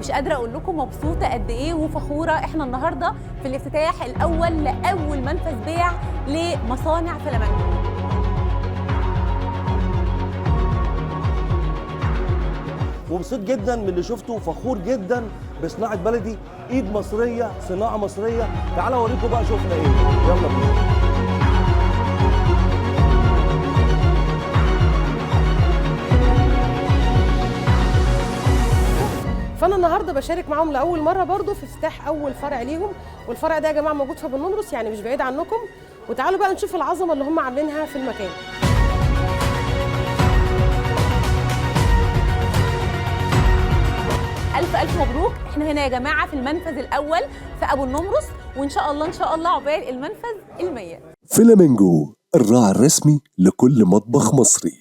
مش قادرة اقول لكم مبسوطة قد ايه وفخوره. احنا النهارده في الافتتاح الاول لاول منفذ بيع لمصانع فلامنجو. ومبسوط جدا من اللي شفته وفخور جدا بصناعة بلدي، ايد مصرية، صناعة مصرية. تعالوا اوريكم بقى شفنا ايه، يلا بينا. فانا النهارده بشارك معاهم لاول مرة برضو في افتتاح اول فرع ليهم، والفرع ده يا جماعة موجود في ابو النمرس، يعني مش بعيد عنكم. وتعالوا بقى نشوف العظمة اللي هم عاملينها في المكان. الف الف مبروك. احنا هنا يا جماعة في المنفذ الاول في ابو النمرس، وان شاء الله ان شاء الله عقبال المنفذ 100. فلامينجو، الراعي الرسمي لكل مطبخ مصري.